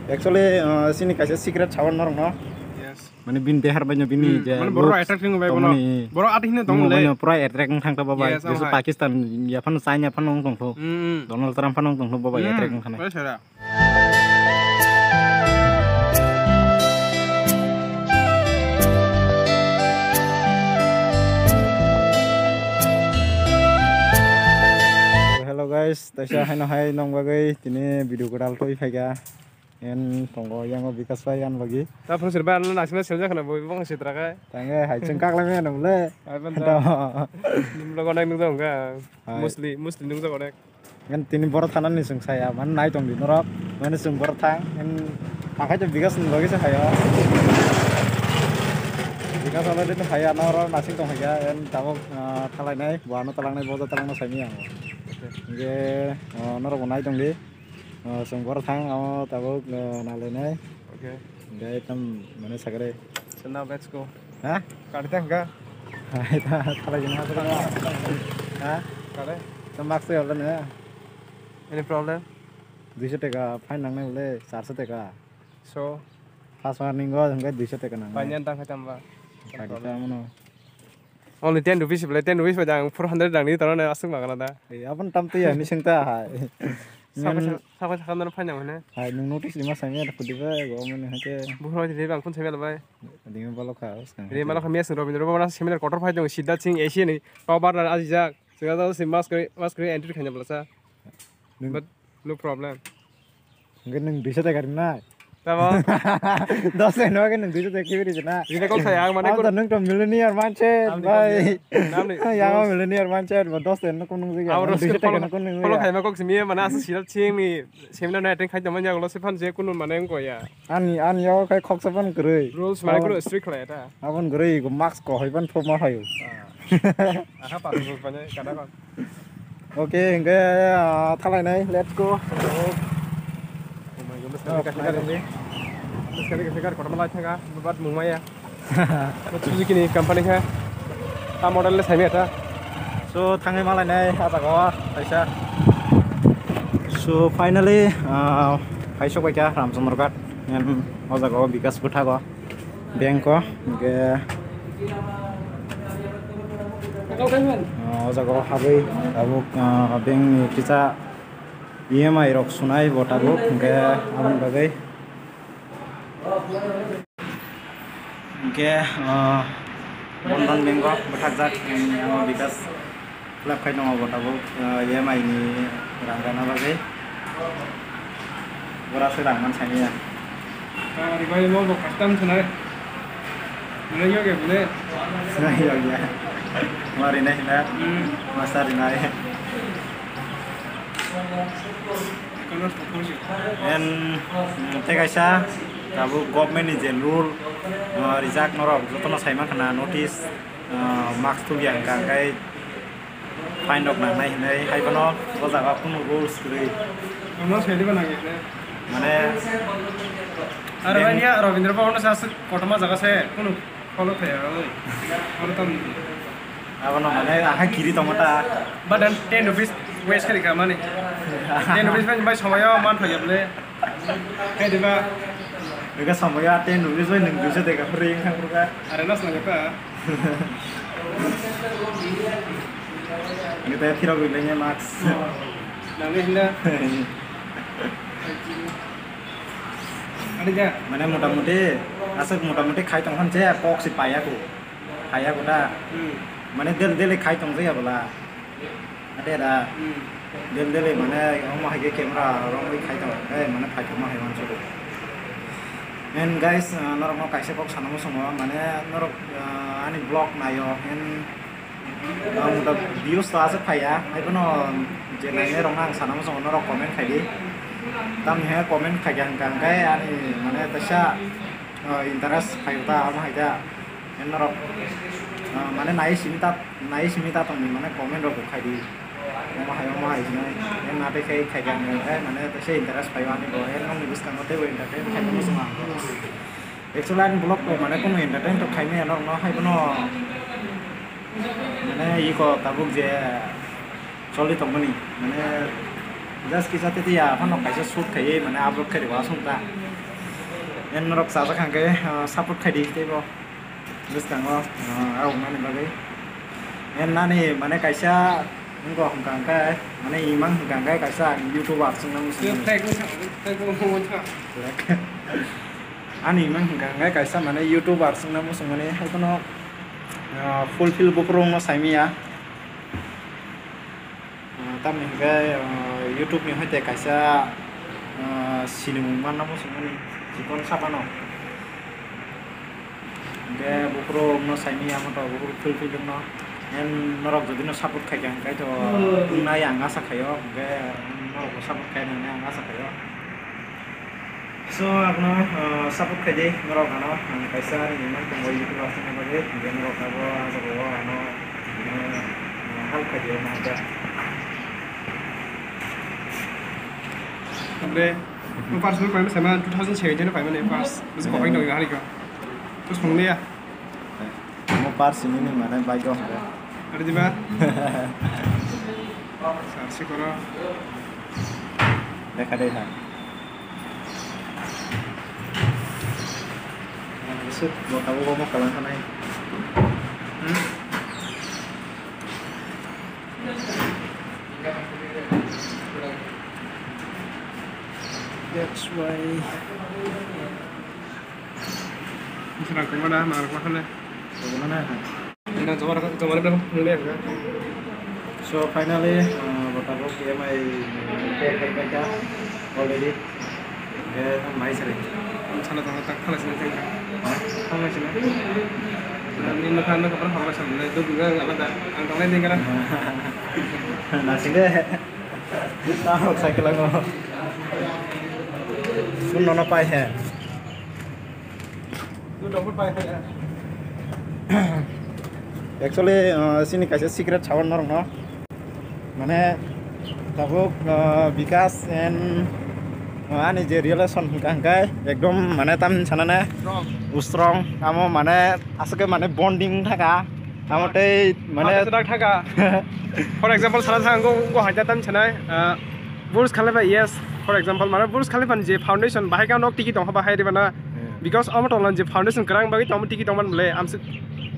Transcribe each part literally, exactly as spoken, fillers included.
Actually, uh, sini kaisa secret sawan norok no. Yes. Mane bini dehar bai no bini Hmm, je mane borok looks attract wng bai bono. Tongmani. Borok atwi hino Tongmo tongmole. Bai no pura attract wng thang ta babai. Yes, Jesu amhai. Pakistan ya phano China phano wng tong tho. Hmm, hmm. Donald Trump phano wng tong tho babai Hmm, attract wng thana. Bai sara. Hello guys, taisa haino hai nong bagwi tini video kwtal twi phaikha. En tongo yango Bikas bai yan bagwi. Ta phone sir ba ano naisingna sel jakha na boi bong sitra kai. Tange hai chwng kaklai maya nang le. Hai ban da. Nim logo nai nung jong ka. Hai. Mostly, mostly nung jong onek. Ngan tini borok thanani chwng saya, man nai tong di norok. Mane chwng borok thang, ngan tangkai to Bikas ni logi se hayo. Bikas already to haya, norok nasing tong haya, ngan tabok, ah, thalai nai, bo ano talang nai, bojo talang no saini ang. Okay. Nge, ah, norok bo nai tong di. Ah, chwng borok thang, amo tabok, ah, nalai nai. Okay. Nge tam mane sakre. So now let's go. Ha? Kari tang ka? Hai, ta, thalai jeng ha, ha? Kare? Ta mask ya, ne? Any problem? Duiso taka fine nangnai bole, charso taka. So? First warning go, hingke duiso taka nangnai. Fine yan tang kha tamba? Kari ta mono. Only ten rupees bole, ten rupees bai ang four hundred rang ni toro na aswk magana da. Eh, abon tam to ya, ni sing ta hai. Sabo Ngan- sabo sabo no fine nangnai. Hai, nung notice lima sami ada kudi ba, go mani hake. Buhro di bang kun sami labai. Dingin balo kha, os kang. Re malo kha mes Robindra Bhavan seminar kotor phai dong, Siddharth Singh A C ni, top bar na ajijak. Sega dal si mask kari, mask kari entry khanya bala sa. Nung- But no problem. Nge nung duiso taka rinai. Tamo? Dos taka no, nge nung duiso taka kibiri jana. Rina kok saya, ang mane Ang kun- to nung to millionaire manche, Ang ni bai. Kam ya. Nam ni Yang dos. Millionaire manche, ba dos taka no kun nung jige. Ang Nung ros duiso taka polo, no kun nung polo jige. Khai ma kok simi, mana asa Siddharth Singh ni seminar na attend khai tamo, yang lo se phan je kunu mane ko ya. Ani, ani yago khai khoksa phano kwrwi. Rules mane Abon, kunu strict khlai ta. Abon kwrwi go mask ko hoi phano thopma phaio. Ah. Aha, pa rules mane kada kon. Okay, hingke, ah, thalai nai, let's go. Oh my God, Oh, sekali, sekali, sekali, sekali, kotor malai thangka, buat mung maya. Suzuki ni company khe. Ta model le saimaya ta. So, thangwi malainai ah jaga o kaisa. So, finally, ah, phaisok baikha Ramchandra Ghat. Em, o jaga o Bikas bwthago. Bank o, hingke, ah, o jaga o habwi tabuk, ah, bank ni kisa E M I rok sunai bo tabuk, hingke aboni bagwi. Hingke, ah, Bandhan Bank o bwthakjak, ang Bikas khlap khai tongo bo tabuk, ah, E M I ni rang rana bagwi. Bora se rang man sani ya. Ari bai mo bo custom thunai. Mane yo ge bole. Sini yo ya. Mari nai na. Hmm. Masa ri nai. Kono support si. En, mm, te kaisa, tabuk government ni je rule, ah, rijak norok jotono saima khna notice, ah, mask thubya hwnkha, hwnkhe fine rok nangnai hinwi, hai phano o jaga kunu rules kwrwi. Ano sai diba nang ya? Mane, Aro beng- bai ya, Rabindra Bhavan no sa aswk kotorma jaga se, kunu follow khlai ya, oi. Follow tam ni. Abono mane aha kiri tongo ta. But then ten rupees waste kari ka mani. Ten rupees bai, bai somayo man thai ya bole. Khe diba? Bega somayo ten rupees bai nung duiso teka free wng thang phuka. Are nas na ka. Ini teh phirok gwi lenge mask. Nang ni hinda. Ani ja. Mane motamuti, aswk motamuti khai tong khan je kok si paiya ko. Paiya ko ta. Hmm. Mane del del khai tong je ya bala. Ade da. Hmm. Del del mane omo hai ke camera rong bai khai tong. Eh, mane phai tong ma hai man so. And guys, ah, norok no kaisa kok sana musungo, mane norok, ah, ani vlog nayo, and ang da views ta aswk phaiya, hai phano je nainai rok ang sana muchungo norok comment khai di. Tamni hai comment khai kha hwnkha hwnkhe ani mane teisa, ah, interest phai ta, amo hai ta. Norok, ah, mane nai simi ta, nai simi ta tongni mane comment rok khai di. Omo hai, omo hai hinwi. Nate khai khai kha hwnkhe mane teisa interest phai ani bo, nokni bwskango teibo entertain khai muchungo ang. Actually, ani vlog rok mane kunu entertain rok khaimaya norokno, hai bono mane iko tabuk je choli tongmani, mane just kisa tete ya phano kaisa shoot khaiwi mane upload khairokha aswk ta. Norok chajak hwnkhe, ah, support khaidi teibo bwskango, ah, aw wngnani bagwi. Nani mane kaisa wngkha hwnkha hwnkhe, mane imang hwnkha hwnkhe kaisa ang YouTuber chwngno muchung mani. Ani imang hwnkha hwnkhe kaisa mane YouTuber chwngno muchung mani, haikheno, ah, fulfill buphuru wngno saimanya. Ah, tamni hwnkhe, ah, YouTube ni hoite kaisa, ah, sinimung manna muchung mani chikon sabano. Hwnkhe buphuru wngno saimanya, amo to buphuru fulfill wngno. Norok jodi no support khaikha hwnkhe to wngnai ang asa khaio, hwnkhe norok bo support khainai ang asa khaio. So, abono, uh, support khaidi norok ano, ang kaisa ani imang tongo YouTube aswkna bagwi, hwnkhe norok abo ah jagao ano, uh, help khaidi, ano hajar. Tamre, no personal paimani sama two thousand seventeen paimani first, bisi kopai no hari ko. Terus mung dia. Mo par sini ni mane bike o hore. Ada di ba? Sar si koro. Dekha dekha. Sut, bo tabo bo mo kalang kanai. Hmm? That's why. Srang koma da, mar koma khale. Koma na. Ina jomar, jomar da, nule ka. So finally, uh, bo tabuk E M I pay khai paikha already. Khe tamo bai sari. Sala tamo tak khala sini tengka. Tamo sini. Ni mukha no kapra hokla sini, duk duk ala da. Ang tamo tengka. Na sini. Tamo cycle ang. Kun nono pai he. Actually, uh, sini kaisa secret sawan norokno. Mane, tabuk, uh, Bikash and, uh, ani je relation hwnkha hwnkhe ekdom mane tamni sanane strong. Strong. Amo mane aswk mane bonding thaka. Amo tei mane. Amo tei thaka. For example, sana thang go, go haita tamni sanai, uh, Burj Khalifa, yes, for example, mane Burj Khalifa ni je foundation bahai khe nok tiki tong kha bahai riba na. Hmm. Because omo tonglan je foundation kwrang bagwi tongmo tiki tongman bole amswk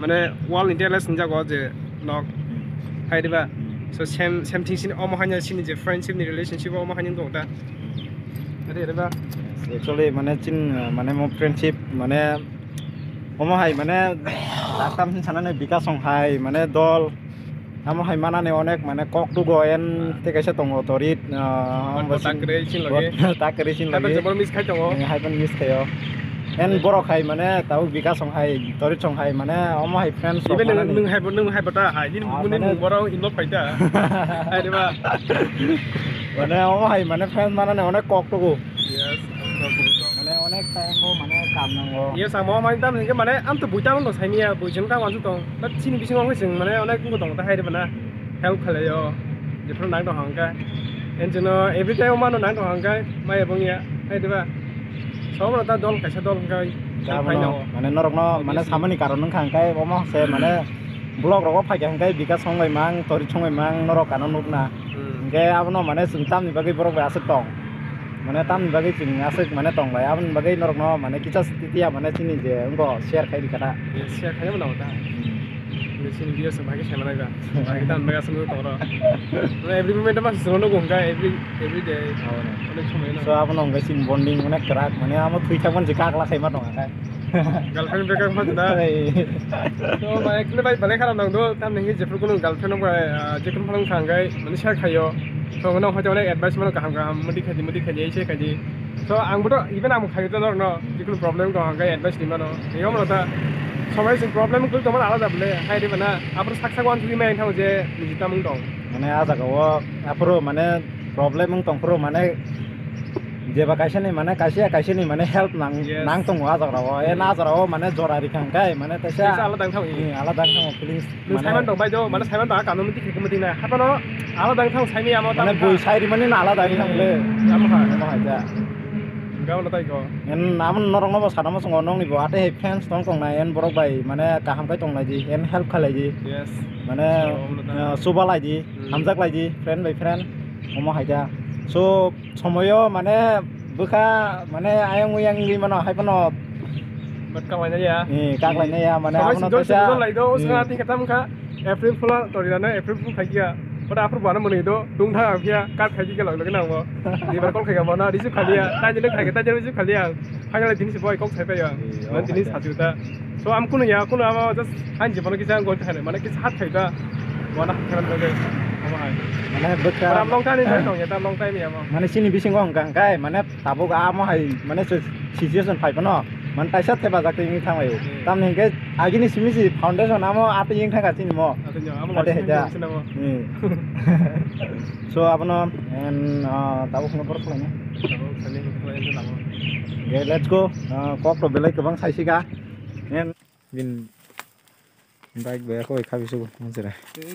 mane world India le swngjak o je nok. Hmm. Hai riba. Hmm. So same, same thing sini omo haino sini je friendship ni relationship omo haino tong ta. Hmm. Ari riba. Actually mane chin, mane mo friendship mane omo hai mane daktam hin sanane Bikash song hai mane dol. Amo hai manani onek mane kok tugo en tei kaisa tongo torit, ah, bo tak kwrwi sin logi. Bo tak kwrwi sin logi. Hai jabor miss khai tongo. Eh, hai ban miss khayo. En borok hai mane tabuk Bikash song hai, torit song hai mane omo hai friends rok. Even manani. Nwng hai bo, nwng hai bo ta hai. Nini ah, mung, nini mane mung borok involve khai ta. Hai de ba. Mane omo hai mane friends manani onek kok tugo. Yes. Mane onek time bo mane kam nango. Yes, ang mo mane tam hingke mane am to buita mo saimia, buijing ta wansu tong. But chini bisingo hoi chwng mane onek wngkha tongo ta hai de bana help khalai o. Jephru nang tong hangka. En chwngno every time mano nang tong hangka, mai ebong ya, hai de ba. Sobo ta dol kaisa dol hangka. Help khai nango. Mane norokno mane samani karon wngkha hangka, omo se mane vlog rogo phaikha hangka Bikash songbai mang, torit songbai mang, norok ano nukna. Hmm. Hingke abono mane chwng tamni bagwi borok bai aswk tong. Mane tamni bagwi chwng aswk mane tong lai. Aboni bagwi norokno mane kisa sitiya mane chini je wngbo share khai rikha da. Share khai mano ta. Hmm. Chini video se bagwi sai manai ba. Bagwi tamni bagwi aswk tong ro. Mane every moment ma sino no gongka every, every day. Abono. Onek somoi no. So abono wngkha chini bonding onek kwrak mane amo thwi thangmani je kakla khaima tong kha. Girlfriend break up ma jina. Hey. To bai kle bai balai khara nang do tam nang je phuru girlfriend no bai, ah, je kun phang khangai mani share khayo. To no hote onek advice mano kaham kaham mudi khaji mudi khaji ei se khaji. To ang bodo even ang khayo to no je kun problem to hangai advice ni mano. Yo mano ta somai sing problem kul to mano alada bole hai de bana abro sak sak wan thwi mai thang je niji tamung dong. Mane a jaga o aphuru mane problem wng tong phuru mane jeba kaisa ni mane kaisa ya kaisa ni mane help nang, yes, nang tongo a jaga o. E na a jaga o mane jora rikha hwnkhe mane kaisa. Kaisa alada wng thang. Hmm, alada wng thang feelings. Nwng mane saiman tong bai do, mane saiman tong a kano mati khe mati na. Hapano alada wng thang saimaya mo mane tamo bui kha. Sai rimani na alada wng thang le. Tamo kha. Tamo hai ja. Gabo no tai ko. En namun norok no bo sana mo songo nong ni bo ate hai friends tong tong nai en borok bai mane kaham kai tong lai di en help khalai di. Yes. Mane, so, omo no ta. Eh, suba lai di, hmm, hamjak lai di, friend by friend. Omo hai ja. So, somoyo mane Bwkha mane ayang uyang wngwi mano hai phano. But kaklainai ya. Eh, kaklainai ya, mane sabai abono sujol kaisa, sujol lai do, hmm, swkang ating khe tamo kha. April phulo torirano April phul khai kha. But aphuru bono mwnwi do, tungthang ang phiya, cut khai khe log log nang bo. Dibar call khai kha bono, receive khaliya, taini le khai kha, taini receive khaliya. Finally tini se boy kok sai payo. Eh, mane oh, tini hai. Sachu ta. So, am kuno ya, kuno amo just hanji bono kisa gol thane, mane kisa hat khai ta. Wana hat khai ta. Amo hai. Mane bwkha. Ram long time ni tong ya, ta long time ya mo. Mane sini bisingo hongkha hongkai, mane tabuk amo hai, mane si-, situation phai phano, mane taisa thepajak twi wngwi thanglaio. Hmm. Tamni hwnkhe agini simi si foundation amo atwi wngwi thangkha chini mo. Atwi wngkha, amo ate waisa hai da. Sini mo. Hmm. So, abono, em, ah, tabuk phano borok khlaina. Tabuk sani borok khlaina lama. Okay, let's go. Ah, kok rok belai kwbang saisika. Em. Bin bike bai koi khabi sugo manchera. Tei.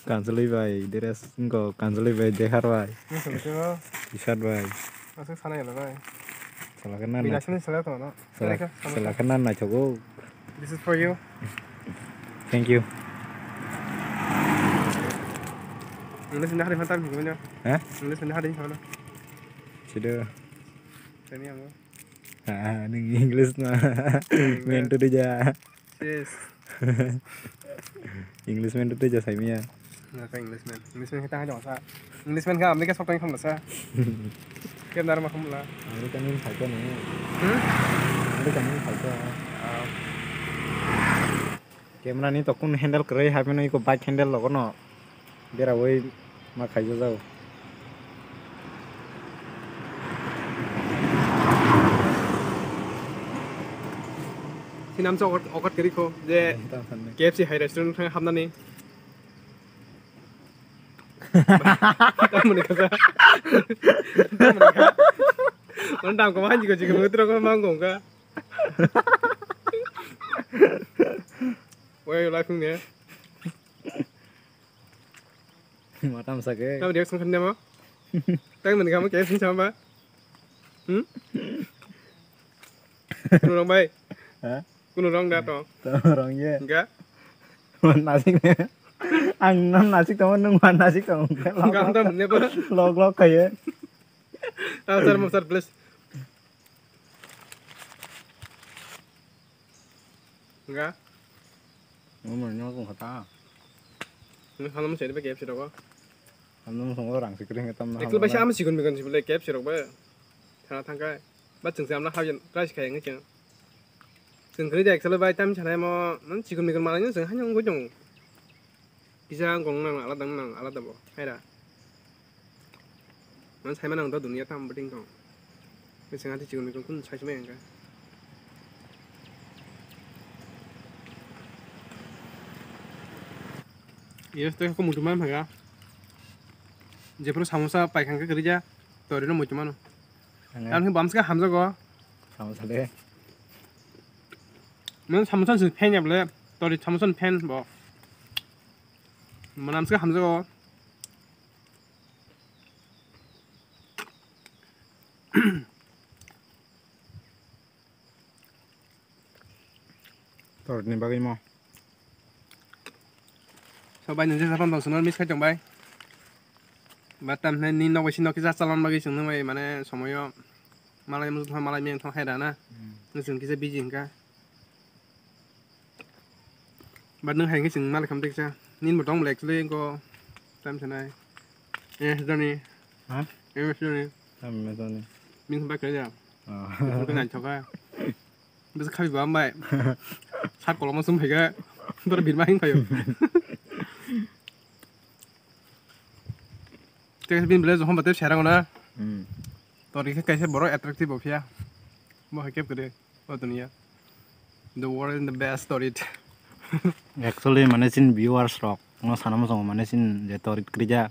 Kanchwlwi bai dress wngkho, kanchwlwi bai dekhar bai. Nung solo tebo. T-shirt bai. Aswk sana yala bai. Salakhe nan. Bini nai-, aswkni salak tongno. Salak-, salak khe nan naithogo. This is for you. Thank you. English ni hari phantam hinwi no. Ha? English ni hari phantam. Sido. Tani amo. Ah, nung English na. English. Mentor ja. Yes. English mentor ja saimiya. Naka English man. English man kita hanya sa. English man ka America sok tang kham sa. Kem dar ma kham la. America ni phaikha ni. Hmm? America ni phaikha. Ah. Camera ni to kun handle kwrwi hai phano iko bike handle logo no. Berawi ma khaijajao. Sinam sa okat, okat kiri kho je Tang sanne. K F C hai restaurant thang hamnani. Tamoni kasa. Tamoni kasa. Mana dam ko manji ko jiko mutro ko mangko ka. Why you laughing there? Matam sake. Tamo reaction khan demo. Tang mani kamo K F C sama. Hmm? Kuno rong bai. Ha? Kuno rong da to. To rong ye. Enggak. Wan nasik ne. Ang non nasik to nung wan nasik to. Enggak, enggak, bener, Bang. Log log khaye. Ah, sir, mo sir, please. Enggak. Ngomong nyokong kata. Ini kalau masih ada K F C rokok. Kamu ngomong rang sikring hitam nah. Eklo bai sama sikun mikun sibole K F C rok bai. Thana thangkai. Ba chwng se amla habyan price khai ngi chwng. Chwng kri de eklo bai tam chanai mo, man sikun mikun malai chwng hanyong gojong. Kisa gong nang alada nang alada bo. Haira. Man sai manang do dunia tam beting tong. Mechang ati chikon mikon kun sai sumai angka. Yes, to ko mutu man phaga. Jephuru samosa paikhan ka kerja, to rino mutu mano. Ang bamska hamjago. Samosa de. Man samosa se phen yable, to ri samosa phen bo. Manamska hamjago. Torni bagwi mo. So bai nung jesa phan tong swnam miss khai tong bai. Ba tam hwnwi ni nok bai si nok kisa chalon bagwi chwng nung bai mane somoyo malai muchung thang malai miyang thang hai da na. Hmm. Nung chwng kisa busy hwnkha. But nung hai khe chwng malik khamtwi kisa. Nini bo tong bwlai actually go time sanai. Eh, Johnny. Ha? Eh, Johnny. Tam me Johnny. Min khambai kaya. Oh. Khambai nai thoka. Bisa khabi ba mai. Sak koloma sum phaiga. Tor birma hing phayo. Tei bin bwlai jong hamba tei serang na. Hmm. Tor khe kaisa borok attractive bo phiya. Bo hai kep kede. O dunia. The world in the best story. Actually, mane chini viewers rok no sana muchungo mane chini je torit krija.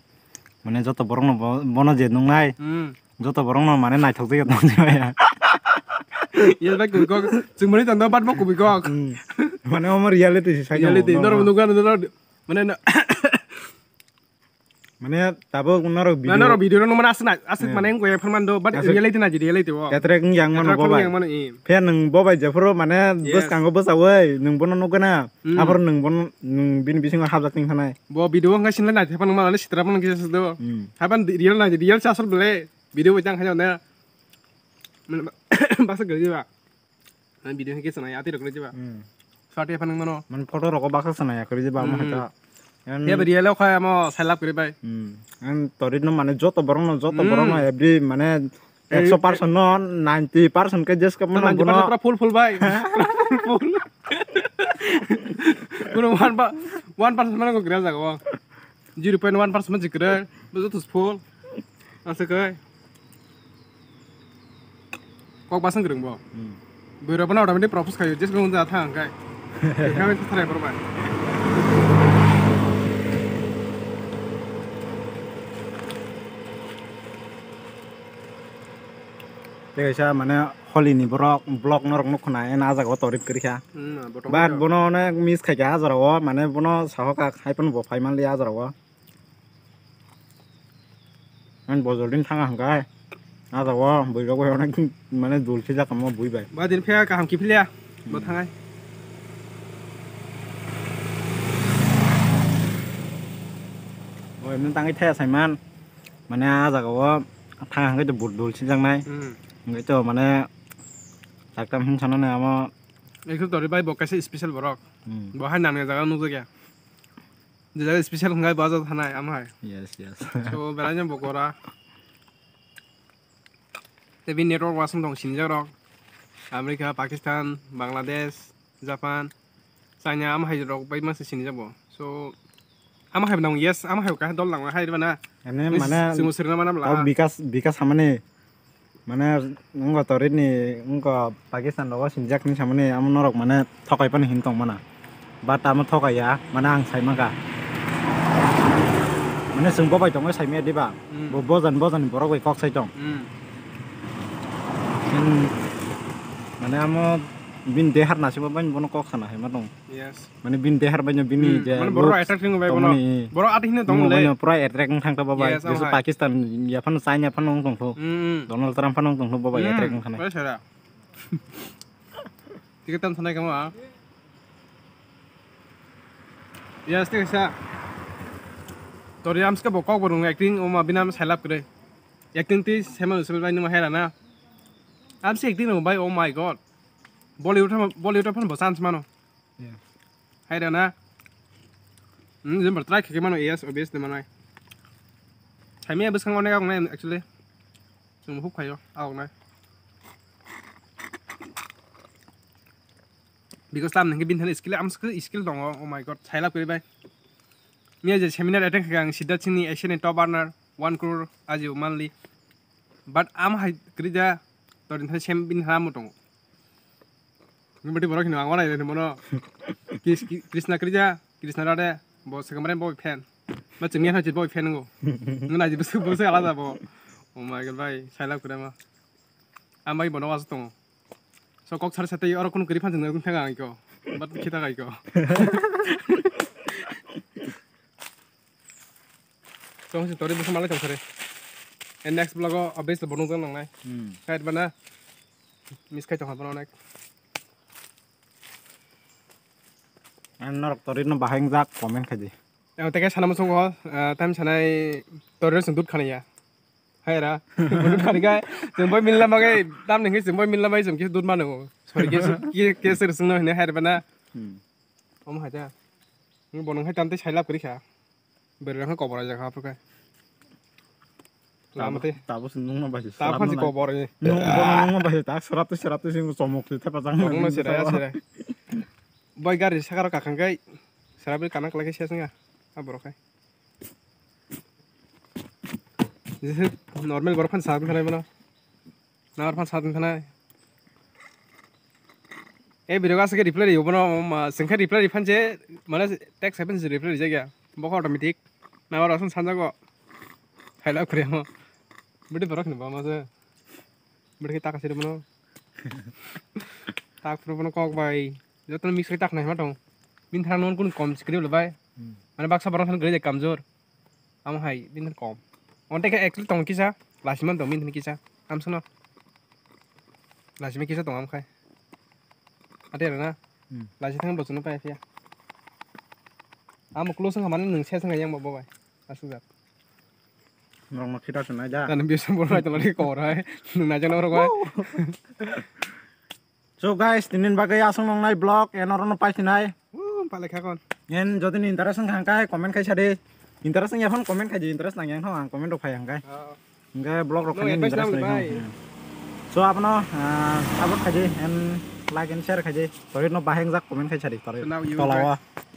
Mane joto borok no bo-, bono je nungnai. Hmm. Joto borok no mane naithok jagwi tong maya. Yes, bai kubui kok. Chwng mani tong do, but bo kubui kok. Hmm. Mane omo reality se sai reality. Norok nukha, norok mane no-, Mane tabuk norok Na video norok video no mana asna asik Hmm. mane ngoi phar mando, but Asik. reality na reality o. Atrek yang mano Atrek bobai. yang mano, eh. Phe nung bobai jephuru mane Yes. bwskango bwsawai nung bono nukgana. Hmm. Aphuru nung bono nung bini bisingo hapjak ting thanai. Bo video wngkha sinle nai thepan mana le sitra bono kisa sdo. Hmm. Haban real na real sa asol bele video bo jang khayo na. Basa gari ba. Ani video kisa na ati rok le ba. Hmm. Sati phang mano. Man photo rok baksa sana ya kari ba mo Hmm. hata. Yan Ya bari yellow kha mo sai lap kari bai. Hmm. An torit no mane joto borok no joto Hmm. borok no every mane Eh, ekso percent no ninety percent ke just ke To mano ninety percent bono pura full full bai. Pura full full. Kuno one pa one percent mano ko gra jago. Zero point one percent ma jikre. Bo joto full. Asa kai. Kok basang gereng bo. Hmm. Bwrwi rok bono automatic propose khayo, jes kung ja thang kai. Kami tharai borok bai. Tei kaisa mane holi ni borok vlog norok nuk khna, eno ah jaga o torit kwrwi kha. Hmm, bottom But khayo. Bono onek miss khai kha ah jora o, mane bono saho kha hai phano bo phai man li ah jora o. Ang bojol din thanga hwnkhe. Ah, jago, bui rok bai onek mane dul sijak omo bui bai. Ba din phe kaham kiphilya. Bo Hmm. thangai. Bo emni tangwi thaya saiman. Mane ah jaga o thanga hwnkhe to bur dul sijaknai. Hmm. Hwnkhe to mane saktam hin sanani amo. Ekhu tori bai bo kaisa special borok. Hmm. Bo hai nangya jaga nukjakya. Jesa special hwnkhai bo ajak thanai, amo hai. Yes, yes. So, belai no bo gora. Tei bini network wasung tong sinijak rok. America, Pakistan, Bangladesh, Japan, China, amo hai rok bai masa sinijak bo. So, amo hai nang yes, amo hai kaisa dol nang hai rwna. Ene Miss mane Simo sirna mana bla. Tau bikas, bikas hamani. Mane, wngkha torit ni, wngkha Pakistan rogo sinijak hinwi samani, amo norok mane thokai phano hin tong mana. But amo thokai ya, mane ang sai mankha. Mane chwng bo bai tongwi sai maya diba? Hmm. Bo bojan, bojan ni borok bai kok sai tong. Hmm. Hmm. Mane amo bini dehar naisingma bai bono kok sana hai ma tong. Yes. Mane bini dehar bai no bini Hmm, je mane borok look attract ringbai bono. Tongmani. Borok atwi hino Tongmani tongmani. Pura attract wng thang ta babai. Yes, Jesu amhai. Pakistan ya phano China phano wng tong tho. Hmm, hmm. Donald Trump phano wng tong tho babai Hmm, attract wng thana. Pura sera. Ticket tam sanai kama. Yes, ticket sa. Tori amska bo kok borong acting oma binam sailap kre. Acting ti sema usel bai numa hera na. Amsi acting no bai, oh my God. Bollywood, Bollywood phano bo chance mano. Yeah. Hai da na. Hmm, jember try khe mano, yes, obviously manai. Hai me bwskango onek ang nai actually. Chwng huk khayo, ang nai. Because tam nang bin thani skill, am skill, skill tongo, oh my God, sailap kri bai. Miya je seminar attend khe ang Siddharth Singh ni Asian ni top earner, one crore aji monthly. But am hai kri da, to din thani sem bin ha mo tongo. Ngi bati borok hino ang wanai rene mono. Kis-, ki-, Krishna Krija, Krishna Radhe, bo sekamare bo fan. Ba chengya ha chit bo fan ngo. Ngi na ji bus bus ala da bo. Oh my God, bai, sailap kure ma. Am bai bono was tongo. So kok sar sate oro kun kri fan jeng thang ang ko. Bat khita kai ko. Chong si tori bwswk malai tong sari. And next vlog o obviously bo nukjak nangnai. Hmm. Kait bana miss khai tong ha bono onek. And norok tori no bahai wngjak comment khai di. Ang teke sana muchungo, ah, time sanai tori no chwng dud khaniya. Hai ra. Dud khani kai chwng bai milna magai tam nengke chwng bai milna bai chwng kisa dud mano. Sorry kisa kisa sung no hine hai ra bana. Hmm. Omo hai ta. Nung bo nung hai tam tei sailap kwrwi kha. Bereng kha kobor ajak ha phrukai. Lama tei. Tabo se nung no bai se. Tabo phan se kobor ni. Nung bo nung no bai se tak serap tei serap tei sing chomok se thepa jang. Nung no se ra ya se ra. Bai gari sakaro kakhang kai. Serap ri kanak lagi se singa. A borok hai. Jese normal borok phan sa thanai mano. Nang arphan sa thanai. E video gasa ke reply riyo bono ma sengkhe reply riphan je mane text happen je reply rijak ya. Bokha automatic. Nang aro san sanjago. Hai love kore mo. Bidi borok ni bama je. Bidi ke taka siri bono. Tak pro bono kok bai. Joto mix ke tak nai ma tong. Min thang non kun kom script lo bai. Hmm. Mane baksa borok san gari je kamjor. Amo hai bini kom. Onte khe actually tong kisa, lasi man tong bini kisa. Am sono. Lasi me kisa tong am khai. Ate na. Hmm. Lasi thang bochun pai phiya. Amo close wngkha mane nwng se swnga yang bo bai. Asuk jak. Norok no khita se nai da. Ani bisan bor rai tolari kor hai. Nwng nai jana rok bai. So guys, tinin bagwi aswk nongnai vlog, en orono paisinai. Woo, palai kha kon. En jodi ni interest wngkha hwnkhe comment khai sadi. Interest wngya phone comment khai di, interest nangya wngkha ang comment rok phai hwnkhe. Oh. Hwnkhe vlog rok No, khaina advice interest nang nai bai. Hwnkhe. So abono, ah, support khai di, en like and share khai di. Tori no bahai wngjak comment khai sadi. Tori So now you tolao. Guys.